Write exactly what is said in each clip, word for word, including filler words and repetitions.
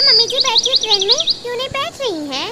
मम्मी जी बैठी ट्रेन में, क्यों नहीं बैठ रही हैं?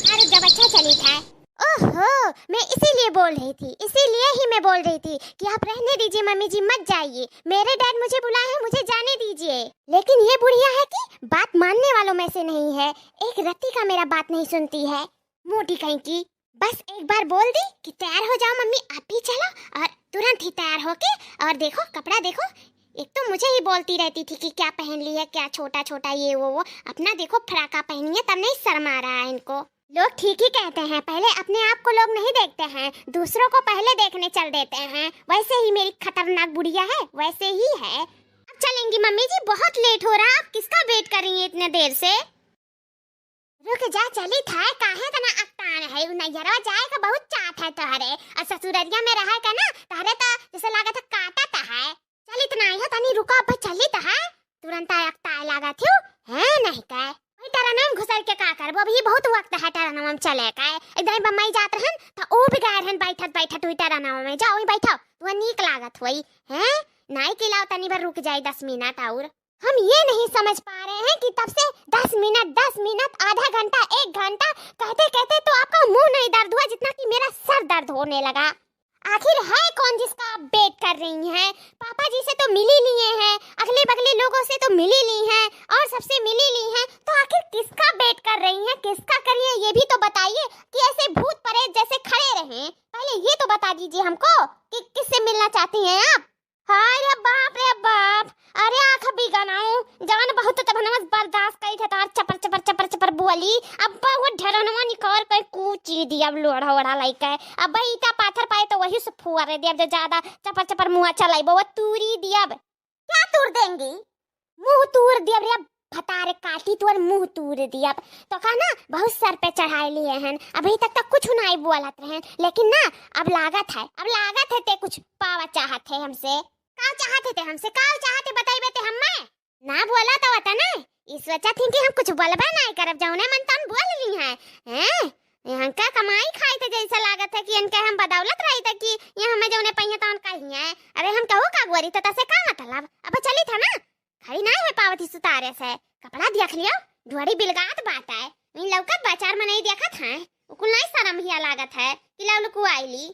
अरे जब अच्छा चली था। ओहो, मैं इसीलिए बोल रही थी, इसीलिए ही मैं बोल रही थी कि आप रहने दीजिए मम्मी जी, मत जाइए। मेरे डैड मुझे बुलाए हैं, मुझे जाने दीजिए। लेकिन ये बुढ़िया है कि बात मानने वालों में से नहीं है। एक रत्ती का मेरा बात नहीं सुनती है, मोटी कहीं की। बस एक बार बोल दी कि तैयार हो जाओ मम्मी, आप भी चलो, और तुरंत ही तैयार होके, और देखो कपड़ा देखो, एक तो मुझे ही बोलती रहती थी कि क्या पहन ली है, क्या छोटा छोटा ये वो वो। अपना देखो फ्राका पहनी है, तब नहीं शर्म आ रहा है इनको। लोग ठीक ही कहते हैं, पहले अपने आप को लोग नहीं देखते हैं, दूसरों को पहले देखने चल देते हैं। वैसे ही मेरी खतरनाक बुढ़िया है, वैसे ही है। अब चलेंगी मम्मी जी, बहुत लेट हो रहा है। आप किसका वेट कर रही हैं इतने देर से? रुक जा, चली था, काहे तना अकतान है? उ नैहरवा जाए का बहुत चाहत है तोहरे, और ससुररिया में रहे का ना, तोहरे तो जैसे लागत है काटत है। चली तना आई हो, तनी रुको, अब चली तो है, तुरंत अकताए लागत हो, है नहीं का? वही टरनवा में घुसर के का करबो, अभी बहुत वक्त है टरनवा में चले का। इधर बम्बई जात रहन, तो ऊ भी गए रहन बैठत बैठत हुई टरनवा में, जाओ वही बैठो, वह नीक लागत हुई, हैं? नाई के लाओ, तनी भर रुक जाए दस मिनट और। हम ये नहीं समझ पा रहे हैं कि तब से दस मिनट, दस मिनट, आधा घंटा, एक घंटा कहते कहते तो आपका मुंह नहीं दर्द हुआ जितना कि मेरा सर दर्द होने लगा। आखिर है कौन जिसका आप वेट कर रही हैं? पापा जी से तो मिल ही लिए हैं, अगले बगले लोगों से तो मिल ही ली हैं, और सबसे मिल ही ली हैं, तो आखिर किसका वेट कर रही हैं, किसका कर रही हैं, ये भी तो बताइए कि ऐसे भूत प्रेत जैसे खड़े रहें। पहले ये तो बता दीजिए हमको कि किससे मिलना चाहती हैं आप। हाय रे बाप रे बाप, अरे आँख बिगनाऊ, जवन बहुत तब हम बर्दाश्त करी थे, तार चपर चपर चपर चपर बोली, अब वो ढेरनवा निकाल कर कूची दी, अब लोढ़ा ओढ़ा लइके, अब ईटा पाथर पाए तो वही से फुआरे दी, अब जो ज्यादा चपर चपर मुँह चलाइबो वो तूरी दी। अब क्या तूर देंगी? मुँह तूर दी अब रे, अब भतारे काटी तोर मुँह तूर दी। अब तो का ना बहुत सर पे चढ़ाए लिए हन, अभी तक तो कुछ नहीं बोलत रहन, लेकिन ना अब लागत है, अब लागत है ते कुछ पावा चाहत है हमसे। का चाहत है ते हमसे, का चाहत है बताइबे ते हम्मे? ना बोला तो बता ना, ई सोचत ही कि हम कुछ बोलबे नहीं करब, जौने मन तौन बोल ली हैं। हैं? यहाँ का कमाई खाई थे जैसे लागत है कि इनके हम बदौलत रही थे कि ये हमें जौने पहिए तौन कही हैं। अरे हम कहू का गोरी, तो तसे का मतलब? अब चली था ना, खड़ी नहीं हो पावत ही सुतारे से। कपड़ा देख लियो, ढोड़ी बिलगात बात है, इन लौकत बाजार में नहीं देखत हैं, उकुल नहीं शर्म हिया लागत है कि लौलकू आईली।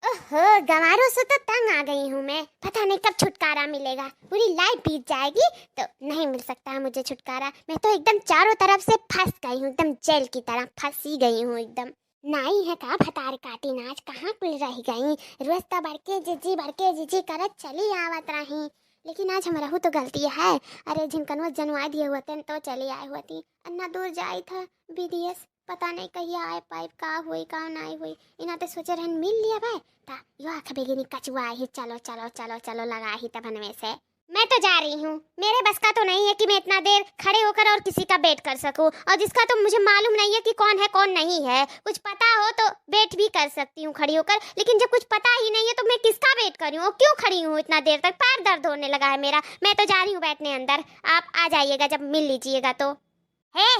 ओहो, गंवारों से तो तंग आ गई हूँ मैं। पता नहीं कब छुटकारा मिलेगा, पूरी लाइफ बीत जाएगी तो नहीं मिल सकता है मुझे छुटकारा। मैं तो एकदम चारों तरफ से फंस गई हूँ, एकदम जेल की तरह फंसी गई हूँ एकदम। नाई है का भतार काटी नाच, कहाँ कुल रह गई? रोज तो बड़के जीजी, बड़के जीजी करत चली आवत रही, लेकिन आज हमरहू तो गलती है। अरे झिनकनवा जनवा दिए होते तो चली आए होती, अन्ना दूर जाई था विदेश। पता नहीं कहिया आए पाइब, का हुई का नाई हुई। इना ते सोचे रहन मिल लिया भाई, ता यो आँख बेगिनी कचुआ ही, चलो चलो चलो चलो लगा ही तब हनवे से। मैं तो जा रही हूँ, मेरे बस का तो नहीं है कि मैं इतना देर खड़े होकर और किसी का वेट कर सकूँ, और जिसका तो मुझे मालूम नहीं है कि कौन है कौन नहीं है। कुछ पता हो तो वेट भी कर सकती हूँ खड़ी होकर, लेकिन जब कुछ पता ही नहीं है तो मैं किसका वेट करूँ? और क्यों खड़ी हूँ इतना देर तक? पैर दर्द होने लगा है मेरा। मैं तो जा रही हूँ बैठने अंदर, आप आ जाइएगा जब मिल लीजिएगा तो। हे,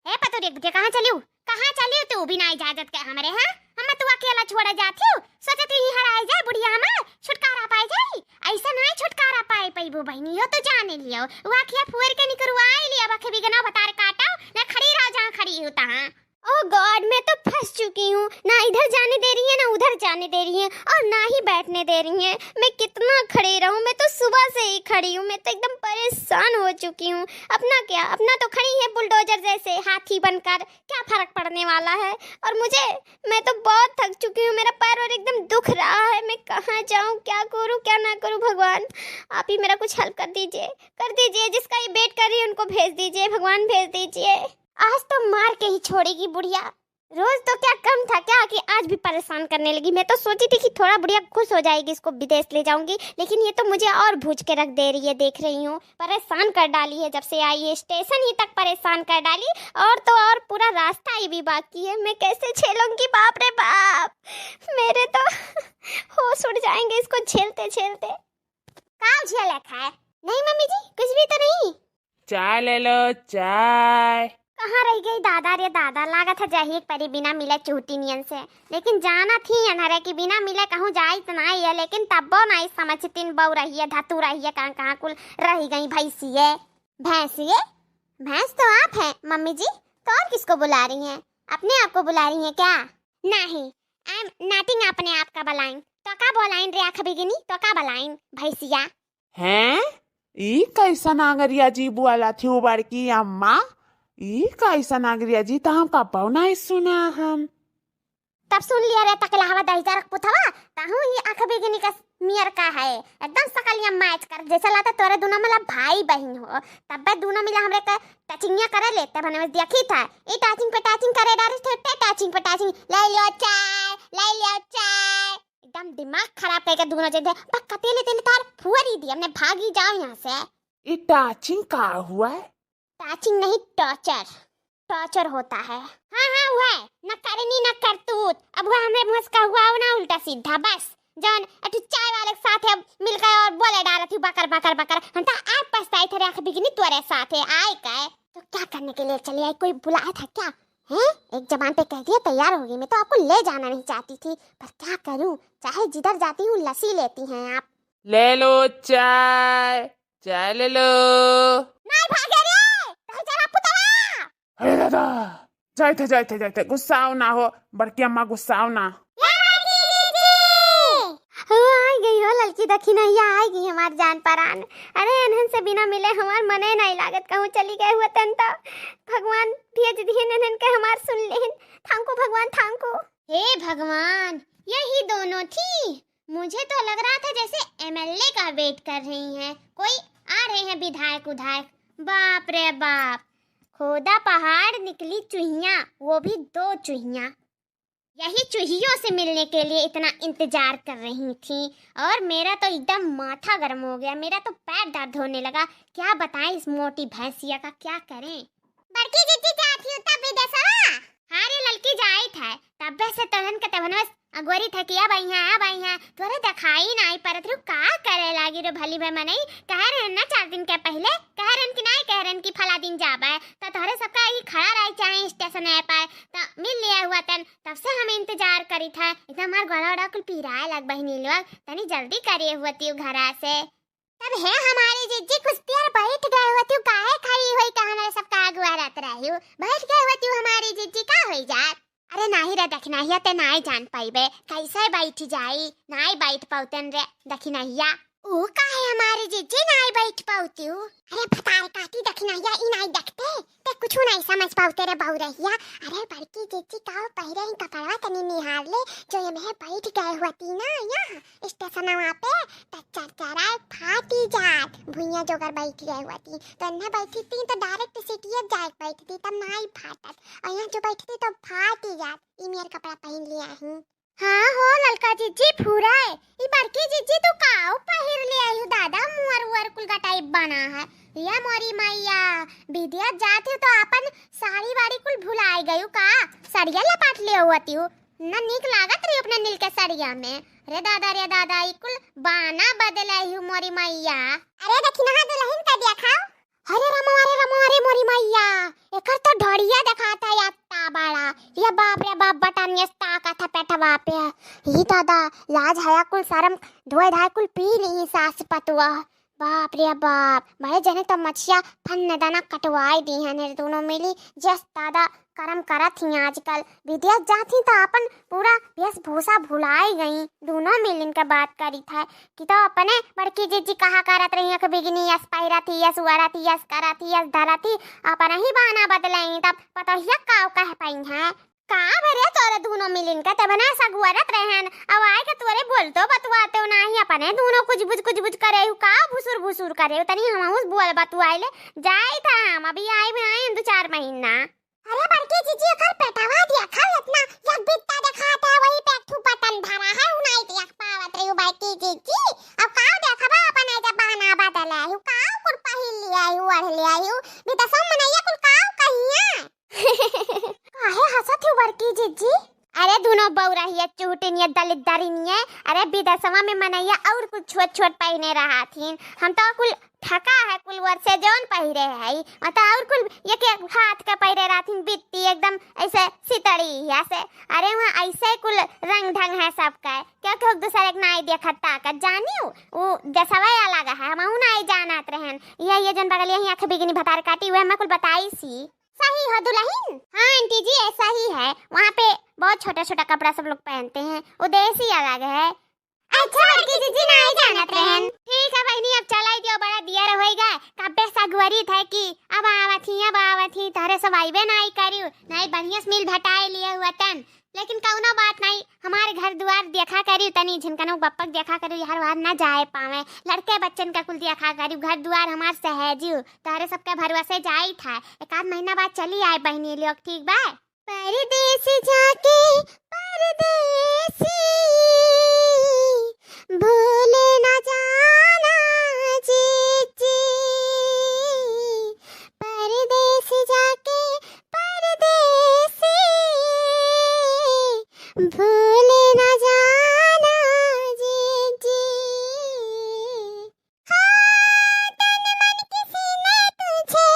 हे पतोरी के बुढ़िया, कहाँ चलियो? कहाँ चलियो तू बिना इजाजत के हमरे, हाँ? हम तू अकेला छोड़ा जात हो? सोचत ही हराई जाए बुढ़िया हमार, छुटकारा पाई जाई। ऐसा नहीं छुटकारा पाई पैबू बहनी हो तो जाने लियो। वो अखिया फुअर के निकरवाई लिया, बखे बिगना भतार काटो, ना खड़ी रह जहाँ खड़ी हो तहाँ। ओह गॉड, मैं तो फंस चुकी हूँ, ना इधर जाने दे रही है, ना उधर जाने दे रही है, और ना ही बैठने दे रही है। मैं कितना खड़ी रहूँ, मैं तो सुबह से ही खड़ी हूँ, मैं तो एकदम परेशान हो चुकी हूँ। अपना क्या, अपना तो खड़ी है बुलडोजर जैसे हाथी बनकर, क्या फर्क पड़ने वाला है? और मुझे, मैं तो बहुत थक चुकी हूँ, मेरा पैर और एकदम दुख रहा है, मैं कहाँ जाऊँ, क्या करूँ, क्या ना करूँ? भगवान, आप ही मेरा कुछ हल कर दीजिए, कर दीजिए। जिसका ये वेट कर रही है उनको भेज दीजिए, भगवान भेज दीजिए। आज तो मार के ही छोड़ेगी बुढ़िया। रोज तो क्या कम था क्या कि आज भी परेशान करने लगी। मैं तो सोची थी कि थोड़ा बुढ़िया खुश हो जाएगी, इसको विदेश ले जाऊंगी, लेकिन ये तो मुझे और भूज के रख दे रही है। देख रही हूँ, परेशान कर डाली है, जब से आई है स्टेशन ही तक परेशान कर डाली, और तो और पूरा रास्ता ही भी बाकी है। मैं कैसे झेलूंगी, बाप रे बाप, मेरे तो होश उड़ जाएंगे इसको झेलते झेलते। का झेले खाए? नहीं मम्मी जी, कुछ भी तो नहीं। चाय ले लो, चाय। कहाँ रह गई दादा रे दादा, लागत है जाही एक परी बिना मिले चूटी नियन से। लेकिन जाना थी अनहरे कि बिना मिले कहूँ जाई तो नहीं है, लेकिन तब्बो नहीं समझती, बऊ रही है, धतू रही है, कहाँ कहाँ कुल रह गई भैंसिए, भैंसिए। भैंस तो आप हैं मम्मी जी, तो और किसको बुला रही हैं? अपने आप को बुला रही हैं क्या? नहीं, आई एम नॉटिंग अपने आप का बलाइन। तो का बोलाइन रे आँख बिगिनी, तो का बलाइन भैंसिया? हैं? ई कैसन अंग्रेजी बोलत हिउ बड़की अम्मा? ई कैसन अंग्रेजी? त हम कबहु नाहीं सुना हन। तब सुन लिया रे तकलहवा दहिजर पुतवा, तहूँ ई आँख बिगिनी का नियर का है, एकदम सकलिया मैच कर, जैसे लाते तोरे दुनो मिला भाई बहिन हो। तब्बे दुनो मिला हमरे के टचिंगिया करे लेते, भने बस देखी था, ई टचिंग पे टचिंग करे डारे थे, ते टचिंग पे टचिंग, ले लियो चाय, ले लियो चाय। एकदम दिमाग खराब करके दुनो जने, बस कतिले तिले तार फुअरी दी, हमने भागी जाओ यहाँ से। ई टचिंग का हुआ है? टचिंग नहीं, टॉर्चर, टॉर्चर होता है। हाँ, हाँ, हुआ है, न करनी न करतूत। अब हुआ हमरे मुँह से का हुआ हो ना उल्टा सीधा, बस। जौन अठू चाय वाले के साथ है, मिलकर और बोले डालत ही बकर, बकर, बकर। हम तो आज पछताई थे, आँख बिगनी तोरे साथ है, आए का है? तो क्या करने के लिए चली आई? कोई बुलाया था क्या? हैं? एक जबान पे कह दिया, तैयार हो गई। मैं तो आपको ले जाना नहीं चाहती थी, पर क्या करूं, चाहे जिधर जाती हूँ, लसी लेती हैं आप। ले लो चाय, चाय ले लो। नहीं भागे रे, नहीं चला पुतवा। अरे दादा, जाइत है, जाइत है, जाइत है, गुस्साओ ना हो, बड़की अम्मा गुस्साओ ना। या बड़की जीजी! हो, आ गई हो ललकी दखिनहिया, आ गई हमार जान परान। अरे, इन्हन से बिना मिले हमार मने नहीं लागत, कहूँ चली गए हुए तन तो। भगवान भेज दिहन इन्हन के हमार सुन लेहन। Thank you भगवान, thank you। हे भगवान, यही दोनों थी। मुझे तो लग रहा था जैसे एमएलए का वेट कर रही हैं, कोई आ रहे हैं विधायक उधायक। बाप रे बाप, खोदा पहाड़ निकली चुहिया, वो भी दो चुहिया। यही चुहियों से मिलने के लिए इतना इंतजार कर रही थी और मेरा तो एकदम माथा गर्म हो गया, मेरा तो पैर दर्द होने लगा। क्या बताएं इस मोटी भैंसिया का, क्या करें। बड़की जीजी जात ही तब विदेशवा? हाँ रे ललकी जाइत है, तब्बे से तोहन के तोहन बस अगोरी थे कि अब आई हैं, अब आई हैं, तोरे दिखाई नाई परत रहू, का करे लागी रे भली भाई मनई? कह रहे हैं ना चार दिन के पहले, कह रहे हैं कि नाई कह रहे हैं कि फला दिन जाबे, तो तोहरे सबका ही खड़ा रहे चाहे स्टेशन पर, तो मिल लिया हुआ तन, तब से हम इंतजार करी था। इतना हमार गोड़ा ओड़ा कुल पिराए लग बहिनी लोग, तनी जल्दी करे हुआ तियो घरा से। तब हे हमारी जीजी कुछ देर बैठ गए होती, काहे खड़ी हुई, कहाँ मेरे सबका अगुआ रहत रही हो, बैठ गए होती हमारी जीजी, का होई जात? अरे नाही रे दखिनहिया, ते नाही जान पाइबे, कैसे बैठ जाई, नाही बैठ पाउतन रे दखिनहिया। ओ काहे हमारी जीजी नाही बैठ पाउती हो? अरे भतार काटी दखिनहिया, ई नाही देखते, ते कुछ नाही समझ पाउते रे बउरहिया। अरे बड़की जीजी का पहिरे ही कपड़वा तनी निहार ले, जो ये में बैठ गए होती ना यहाँ स्टेशनवा पे, त चरचराए फाटी जात। भुइयां जोगर बैठ गए हुआ थी, तो इन्हें बैठी थी तो डायरेक्ट सिटिये जाए बैठी थी, तब नाई फाटत। और यहाँ जो बैठी थी तो फाटी जात। ई मेर कपड़ा पहन लिया ही। हाँ हो ललका जीजी फुराए, ई बड़की जीजी तू काऊ पहिर ले आई हो दादा, मुअर उअर कुल गटाई बना है। या मोरी मैया, विदेश जात हो तो अपन साड़ी वाड़ी कुल भुलाए गयू का? सड़िया लपाट ले होती हो। न नीक लागत रही अपने नील के सड़िया में। रे दादा, रे दादा, ई कुल बाना बदले ही मोरी मैया। अरे दखिनहा दुलहिन का देखाओ। अरे रमवा रे, रमवा रे मोरी मैया, एकर तो ढोड़िया देखाता यात्ता बड़ा। ये बाप रे बाप, बटन ये ताकत है पेटवा पे। ई दादा, लाज हया कुल शरम धोए धाए कुल पी ली सास पतुआ। बाप रे बाप, बड़े जने तो मछिया फन्न दना कटवाई दी हैं रे दोनों मिली। जस दादा करम करत ही आजकल। विदेश जात ही तो अपन पूरा वेशभूषा भुलाई गई। दोनों मिल इनके बात करी था कि तो अपने बड़की जीजी कहा करत रही, अख बिगनी यस पहिरत ही, यस उड़त ही, यस करत ही, यस धरत ही, अपन ही बहाना बदले ही, तब पतोहिया काव कह पाई हैं। का भरे तोरे दोनों मिलिन के तबना सगुअरत रहन, अब आए के तोरे बोलतो बतुआते नाही, अपने दोनों कुछ बुझ कुछ बुझ करे हु, का भुसुर भुसुर करे हु, तनी हमहू बोल बतुआए ले, जाई था हम, अभी आई भी आई दो चार महीना। अरे बड़की जीजी, एकर पेटवा देखा इतना, एक बित्ता देखात है, वही पे एक ठू बटन धरा है, उ नाही देख पावत रही हूँ बड़की जीजी। अब का देखबा, अपन जब बहाना बदले हु, का कुल पहिर लिया हु, ओढ़ लिया हु, विदेशवा मनैया कुल का कहिया। काहे हंसत हो बड़की जीजी? अरे दोनों बउरहिया चूटिनिया दलिद्दरिनिया, अरे विदेशवा में मनैया और कुछ छोट छोट पहिने रहा थीन, हम तो कुल ठका है, कुल सिल्वर से जौन पहिरे है, मतलब और कुल एक एक हाथ का पहिरे रहथिन बित्ती, एकदम ऐसे सितड़ी हिया से। अरे वहाँ ऐसे कुल रंग ढंग है सबका, क्योंकि एक दूसरे के नाई देखत ताकत जानियो, उ जसवे अलग है, हमहू नाई जानत रहन। ये, ये जौन बगलिया ही आँख बिगनी भतार काटी, वह मैं कुल बताई सी। सही हो दुल्हन? हाँ आंटी जी, ऐसा ही है। वहाँ पे बहुत छोटा छोटा कपड़ा सब लोग पहनते हैं, वो देश ही अलग है। अच्छा बड़की जीजी, नाई जानत रहन। ठीक है बहिनी, अब चलाई दियो, बड़ा दियर होइगा। कब्बे सगवरी थे कि अब आवत ही, अब आवत ही, तहरे सब आइबे नाई करियो, नाई बढ़िया से मिल भटाए लिए हुआ तन। लेकिन कउनो बात नाई, हमारे घर दुआर देखा करियो, तनी झिनकनो बप्पक देखा करियो, यार वार ना जाए पावे, लड़के बच्चन का कुल देखा करियो, घर दुआर हमार सहेजियो, तहरे सबके भरोसे जाई था, एक आध महीना बाद चली आए बहिनी लोग, ठीक बा? परदेस जाके परदेसी भूल न जाना जीजी, परदेस जाके परदेसी भूल न जाना जीजी। हाँ, तन मन किसी ने तुझे,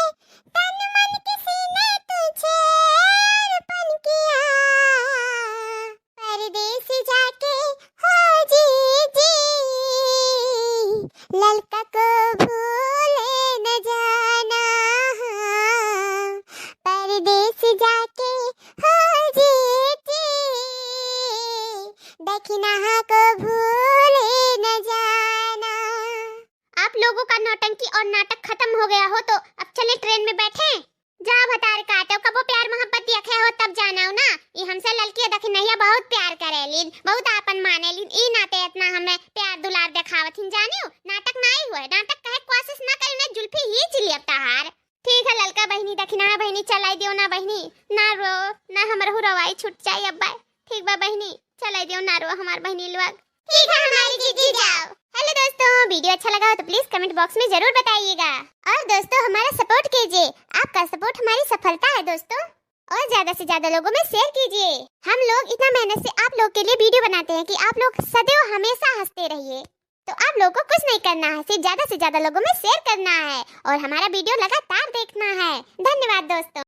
तन मन किसी ने तुझे अर्पण किया। परदेस जाके हो जीजी, ललका को भूले न जाना। परदेस जाके हो जीजी, दखिनहा को भूले न जाना। आप लोगों का नौटंकी और नाटक खत्म हो गया हो तो अब चलें ट्रेन में बैठें। जा भतार काटो, कबो प्यार मोहब्बत देखे हो तब जानाओ ना। ई हमसे ललकी दखिनहिया बहुत प्यार करेलिन, बहुत आपन मानेलिन, ई नाते इतना हमें प्यार दुलार देखावत हिन जानियो। नाटक नाई हुए, नाटक कहे कोशिश ना करी ना, जुल्फी ही चिली अब तहार। ठीक है ललका बहिनी, दखिनहा बहिनी, चलाई दियो ना बहिनी, ना रो, ना हमरहू रवाई छूट जाई अब्बा। ठीक बा बहिनी, चलाई दियो ना रो हमार बहिनी लोग। ठीक है हमारी जीजी, जाओ। हेलो दोस्तों, वीडियो अच्छा लगा हो तो प्लीज कमेंट बॉक्स में जरूर बताइएगा। और दोस्तों हमारा सपोर्ट कीजिए, आपका सपोर्ट हमारी सफलता है दोस्तों। और ज्यादा से ज्यादा लोगों में शेयर कीजिए। हम लोग इतना मेहनत से आप लोग के लिए वीडियो बनाते हैं कि आप लोग सदैव हमेशा हंसते रहिए। तो आप लोगों को कुछ नहीं करना है, सिर्फ ज्यादा से ज्यादा लोगों में शेयर करना है और हमारा वीडियो लगातार देखना है। धन्यवाद दोस्तों।